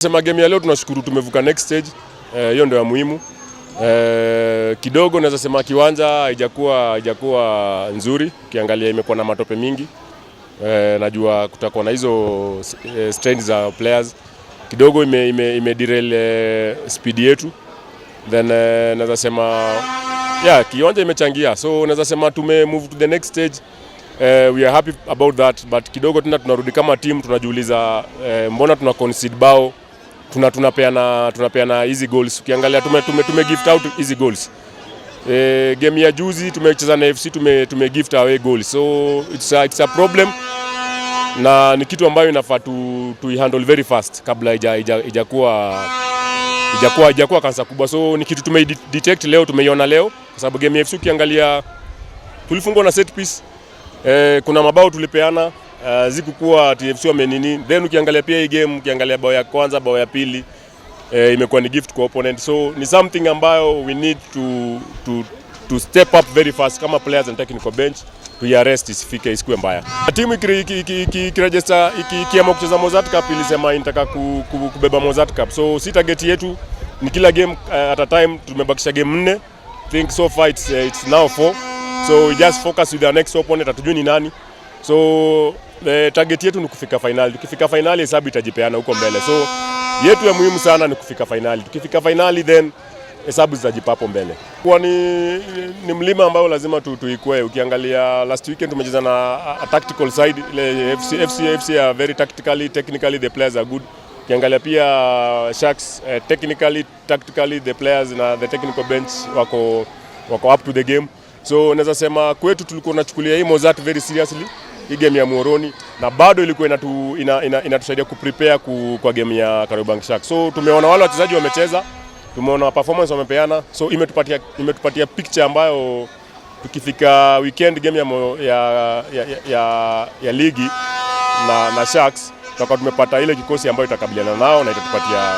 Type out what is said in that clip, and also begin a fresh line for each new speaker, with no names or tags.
Sema game ya leo tunashukuru tumevuka next stage. Hiyo ndio ya muhimu. Kidogo naweza sema kiwanja haijakuwa nzuri. Ukiangalia imekuwa na matope mingi. Najua kutakuwa na hizo strain za players kidogo ime derail speed yetu, then naweza sema, yeah, kiwanja imechangia, so naweza sema tume move to the next stage. We are happy about that, but kidogo tena tunarudi kama team tunajiuliza, mbona tuna concede bao, tunapeana hizi goals? Ukiangalia tume gift out hizi goals. Game ya juzi tumecheza na FC, tume gift away goals, so it's a problem na ni kitu ambayo inafaa tu handle very fast kabla ijakuwa kansa kubwa. So ni kitu tume detect leo, tumeiona leo, kwa sababu game ya FC ukiangalia tulifungwa na set piece. Kuna mabao tulipeana, zikukuwa TFC wamenini. Then ukiangalia pia hii game, ukiangalia bao ya kwanza, bao ya pili, imekuwa ni gift kwa opponent, so ni something ambayo we need to step up very fast kama players and technical bench to arrest isifike, isikuwe mbaya. Timu ikiregister, ikiamua kucheza Mozzart Cup, ilisema inataka kubeba Mozzart Cup, so si target yetu ni kila game at a time. Tumebakisha game nne, think so far it's now four, so we just focus with our next opponent, hatujui ni nani. So target yetu ni kufika finali. Tukifika finali, hesabu itajipeana huko mbele. So yetu ya muhimu sana ni kufika finali. Tukifika finali, then hesabu zitajipa hapo mbele. Kwa ni mlima ambao lazima tuikwe. Ukiangalia last weekend tumecheza na a tactical side ile FC. FC are very tactically, technically the players are good. Ukiangalia pia Sharks, technically, tactically the players na the technical bench wako up to the game. So naweza sema kwetu tulikuwa tunachukulia hii Mozzart very seriously, hii game ya Muhoroni, na bado ilikuwa inatusaidia kuprepare kwa game ya Kariobangi Sharks. So tumeona wale wachezaji wamecheza, tumeona performance wamepeana, so imetupatia picture ambayo tukifika weekend game ya, mo, ya, ya, ya, ya ligi na Sharks, tutakuwa tumepata ile kikosi ambayo itakabiliana nao na itatupatia